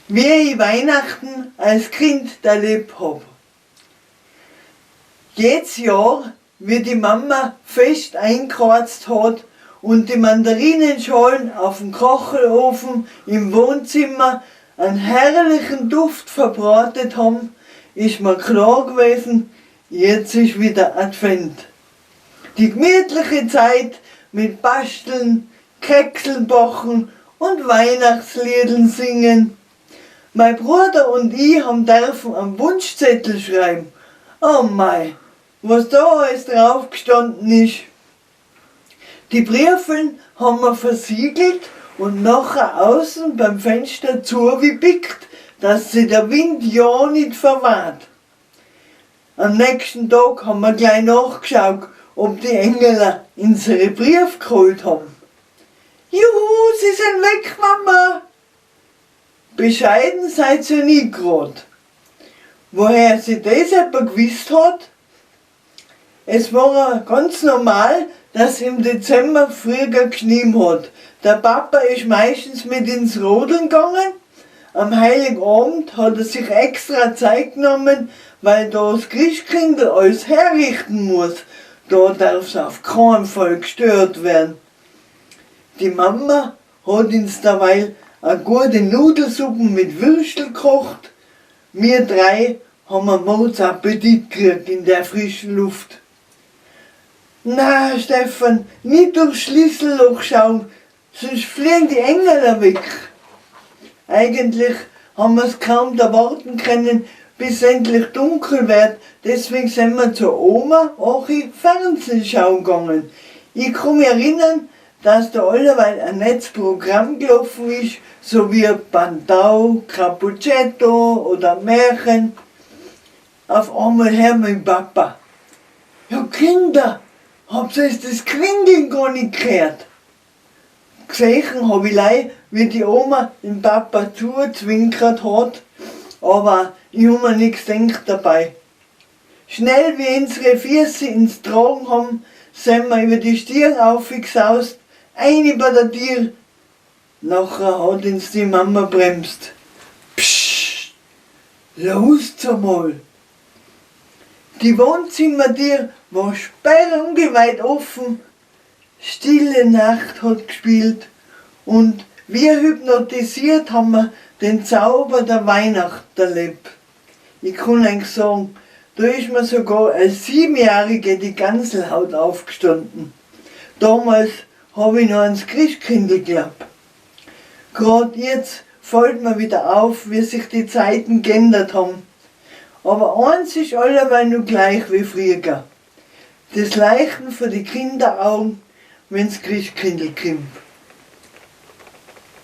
Wie ich Weihnachten als Kind erlebt hab. Jedes Jahr, wie die Mama fest eingeheizt hat und die Mandarinenschalen auf dem Kachelofen im Wohnzimmer einen herrlichen Duft verbreitet haben, ist mir klar gewesen, jetzt ist wieder Advent. Die gemütliche Zeit mit Basteln, Kekseln backen und Weihnachtsliedern singen. Mein Bruder und ich haben dürfen einen Wunschzettel schreiben. Oh mei, was da alles drauf gestanden ist. Die Briefeln haben wir versiegelt und nachher außen beim Fenster zugepickt, dass sie der Wind ja nicht verwahrt. Am nächsten Tag haben wir gleich nachgeschaut, ob die Engeler unsere Brief geholt haben. Juhu, sie sind weg, Mama! Bescheiden seid ihr nie grad. Woher sie das etwa gewusst hat? Es war ganz normal, dass im Dezember früher geschnien hat. Der Papa ist meistens mit ins Rodeln gegangen. Am Heiligabend hat er sich extra Zeit genommen, weil da das Christkindl alles herrichten muss. Da darf's auf keinen Fall gestört werden. Die Mama hat uns derweil eine gute Nudelsuppe mit Würstel gekocht. Wir drei haben einen Mordsappetit gekriegt in der frischen Luft. Na, Stefan, nicht durchs Schlüsselloch schauen, sonst fliegen die Engel weg. Eigentlich haben wir's kaum erwarten können, bis endlich dunkel wird. Deswegen sind wir zur Oma auch Fernsehen schauen gegangen. Ich kann mich erinnern, dass da alleweil ein nettes Programm gelaufen ist, so wie Bandau, Cappuccetto oder Märchen. Auf einmal hör mein Papa: Ja Kinder, habt ihr das Klingeln gar nicht gehört? Gesehen hab ich lei, wie die Oma den Papa zugezwinkert hat, aber ich hab mir nix gedacht dabei. Schnell wie unsere Füße ins Tragen haben, sind wir über die Stirn aufgesaust, eine bei der Tür. Nachher hat uns die Mama bremst. Psst, lasst's einmal. Die Wohnzimmertür war sperrangelweit offen. Stille Nacht hat gespielt und wir hypnotisiert haben wir den Zauber der Weihnacht erlebt. Ich kann eigentlich sagen, da ist mir sogar als Siebenjährige die Ganselhaut aufgestanden. Damals hab ich noch ans Christkindl geglaubt. Grad jetzt fällt mir wieder auf, wie sich die Zeiten geändert haben. Aber eins ist alleweil noch gleich wie früher. Das Leichten vor die Kinderaugen, wenn's Christkindl kommt.